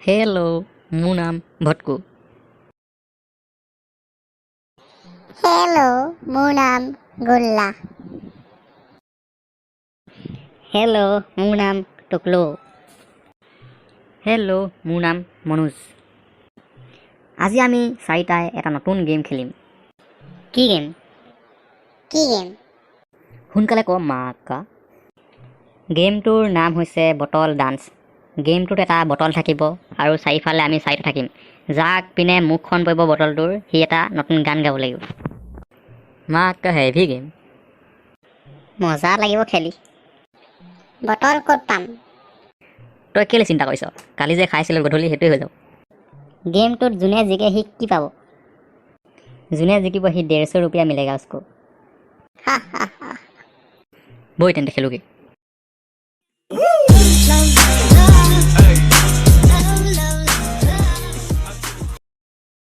Hello', মোৰ নাম ভটকু। Hello', মোৰ নাম গোল্লা। হেল্ল', মোৰ নাম টুকলু। হেল্ল', মোৰ নাম মনোজ। আজি আমি চাৰিটাই এটা নতুন গেম খেলিম। কি গেম? কি গেম? সোনকালে ক মাকা। গেমটোৰ নাম হৈছে বটল ডান্স। গেমটোত এটা বটল থাকিব আৰু চাৰিওফালে আমি চাৰিটা থাকিম। যাক পিনে মুখখন পৰিব বটলটোৰ, সি এটা নতুন গান গাব লাগিব। মাকা, হেভি গেম। মজা লাগিব খেলি। বটল ক'ত পাম? তই কেলৈ চিন্তা কৰিছ? কালি যে খাইছিলোঁ গধূলি, সেইটোৱে হৈ যাব। গেমটোত যোনে জিকে সি কি পাব? যোনে জিকিব সি 150 रुपया मिलेगा उसको। বৈ তেন্তে, খেলোগৈ।